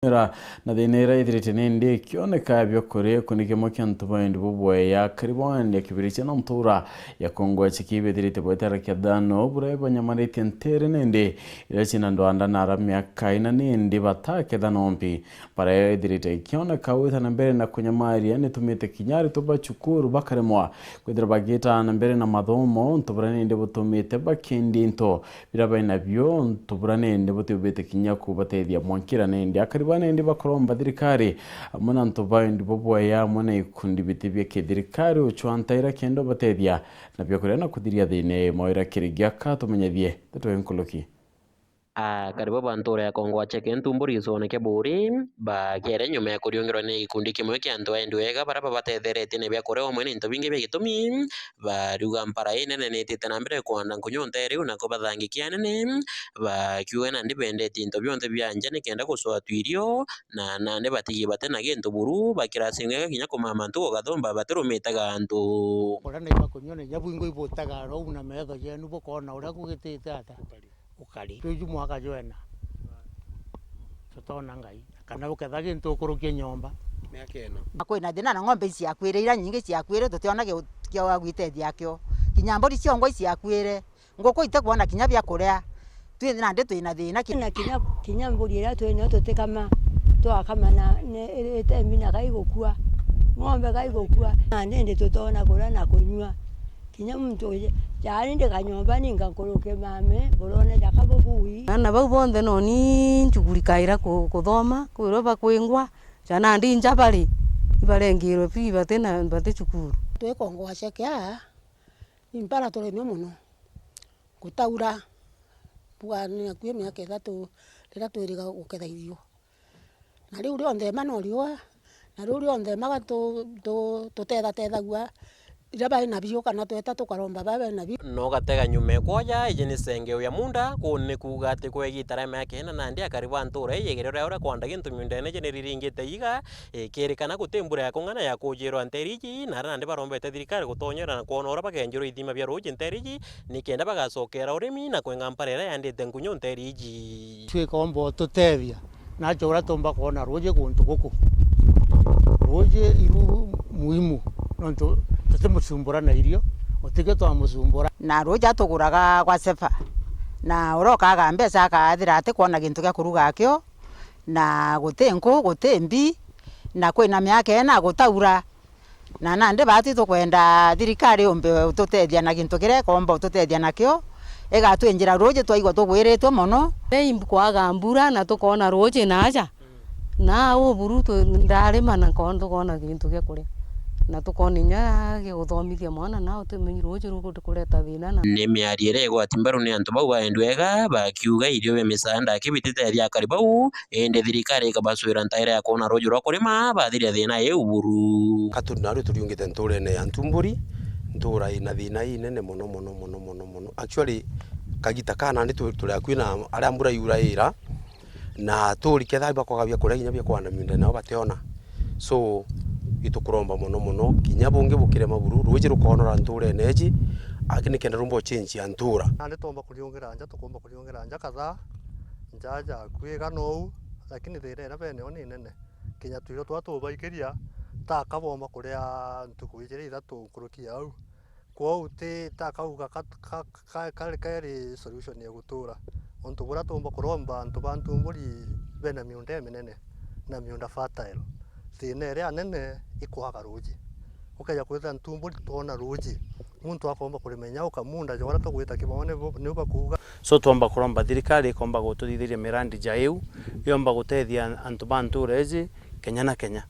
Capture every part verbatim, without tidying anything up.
Ira na thina ira ithirite nindi ikioneka biakuria, kuni kimwe kia antu ba wendi bubwea kari bwandi akibiricia na ntura ya Kongwa Cheki bethirite bwetera kiathano buria banyamaritie ntere nindi iria cina ndwanda na ara miaka ina nindi bataketha nombi. Bara ithirite ikioneka gwita na mbere na kunyamaria nitumite kinya aritwa ba cukuru bakaremwa kwithira bagita na mbere na mathomo, untu buria nindi butumite bakendi into biria bai nabio, untu buria nindi butiubite kinya kubatethia mwankira nindi. Akari ba nindi bakuromba thirikari amwe na antu ba wendi bubwea amwe na ikundi biti bia kithirikari uchwa ntaira kenda ubatethia na biakuria na kuthiria thina ii. Mawira kiri giaka tumenyethie ndeto inkuluki. Akari ba ntura ya Kongwa Cheki Ntumburi gicigone kia Buuri bakiere nyuma ya kuriungirwa ni gikundi kimwe kia antu a wendi bwega baria babatetheretie na biakuria umwe na into bingi bia gitumi. Bariuga mpara inene nitite na mbere kwanda nkunyu ntere iu na kubathangikia anene, bakiuga nandi bendetie into bionthe bia nja nikenda gucwatwa irio, na nandi batigi bati na gintu buru, bakiracingega kinya kumama ntugo gathumba batirumite gantu. Uria naiba kunyua na inya bwingo ibutaga rou na metho jenu bukona uria kugitite ata. Ukari. Ukari. Tuju mwaka jwena. Tutona Ngai. Kana uketha gintu ukurukie nyomba. Miaka ina. Na kwina thina na ng'ombe iciakwire, ira nyingi ciakwire, tutiona kiu-, kia gwitethia akio. Kinya mburi ciongwa iciakwire. Nguku itikwona kinya bia kuria. Twi nandi twina thina ki- Na kinya, kinya mburi iria twinayo tutikama, twakama na, ne-, ite mbi na kai gukua. Ng'ombe kai gukua. Na nindi tutona kuria na kunyua. Kinya muntu uji, jari ndi kanyomba ninga nkuruke mame, burone jaka bubui. Aana bau bonthe noni ncugurikaira ku-, kuthoma, kwirwa bakwingwa, ja nandi nja bari, ibarengirwe fee bati na, bati cukuru. Twi Kongwa Cheki aa, ni mpara turemwe mono. Gutaura, bwa ni akui miaka ithatu, riria twiriga guketha irio. Na riu rionthe ma no riua, na riu rionthe maga tu-, tu-, tutethateethagua, riria bai nabio kana tweta tukaromba baa bai nabio. No gatega nyuma ekwoja, iji ni sengeu ya munda, kuu ni kuuga ati kwa igiita ria miaka ina nandi akari ba ntuura iji igere ria uria kwanda gintu miundene iji ni riringite iga, ikirikana guti mbura ya kung'ana ya kujirwa nteere iji, na aria nandi barombete thirikari gutonyera na kwona uria bagenjirwa ithima bia ruuji nteere iji, nikenda bagacokera urimi na kwenga mpara iria yandite nkunyu nteere iji. Twikomba ututethia nacho uria tumba kwona ruuji guntu guku. Ruuji iru muhimu, nontu tutimucumbura na irio, utikio twamucumbura. Na ruuji atuguraga gwa Sefa, na uria ukaaga mbeca akathira atikwona gintu gia kuruga akio, na guti nku, guti mbi, na kwina miaka ina gutaura. Na nandi baati tukwenda thirikari yumbe ututethia na gintu kiria ikomba ututethia nakio, igatwinjira ruuji twaigua tugwiritwe mono. Ni kwaga mbura na tukoona ruuji naaja, na uu buru tu-, ndarima na nkoona tukoona gintu gia kuria, na tukoona inya gia guthomithia mwana, na utimenyi ruuji rukureta thina na. Ni miario iria igwati mbaru ni antu bau ba wendi bwega, bakiuga irio bia misaanda akibitite thia akari bau, indi thirikari ikabacwira ntaira ya kwona ruuji rwa kurima, bathiria thina iu buru. Ka turi nario turiungite ntuurene ya Ntumburi, ntuura ina thina inene mono, mono, mono, mono, mono. Actually, kagita ka nandi tu-, turi akui na aria mbura yuraira, na turi ketha bakwaga bia kuria, kinya bia kwanda miundene yao bationa. So, itukuromba mono, mono, kinya bungi bukirema buru, ruuji rukoonora ntuurene iji, aki nikenda rumba uchenjia ntuura. Nandi twomba kuriungira nja, tukomba kuriungira nja kathaa, nja ja kwiga nou, lakini thina iria beneo ni nene. Kinya tuirio turia tubaikiria, ta kabomba kuria ntuku ijiri ithatu nkuruki ya au. Kwou ti ta kauga ka, ka, ka, kari, kari solution ya gutuura. Untu buria tuumba kuromba antu ba Ntumburi bena miunda iminene na miunda fertile. Thina iria nene ikwaga ruuji. Ukeja kwithira Ntumburi twona ruuji, muntu akomba kurima inya ukamunda ja uria tugwita Kibong'o nibu, nibu bakuuga. So twomba kuromba thirikari ikomba gututhithiria mirandi ja iu, yomba gutethia antu ba ntuura iji kenya na kenya.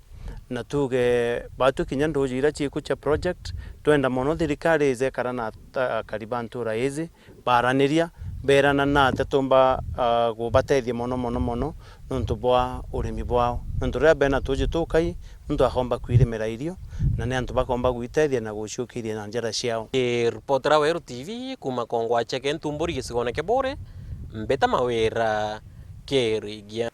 Na tuuge, batwi kinya nduuji iria ciiku cia project, twenda mono thirikari ijekara na ata-, akari ba ntuura iji, baaraniria, beerana na atia tuumba, ah, kubatethia mono, mono, mono, nontu bwa urimi bwao. Nontu riria bena tuuji tukai, muntu akomba kwirimira irio, na ni antu bakomba gwitethia na guciukiria na njara ciao. Ripotera Weru T V kuuma Kongwa Cheke Ntumburi gicigone kia Buuri, mbita Mawira Kirigia.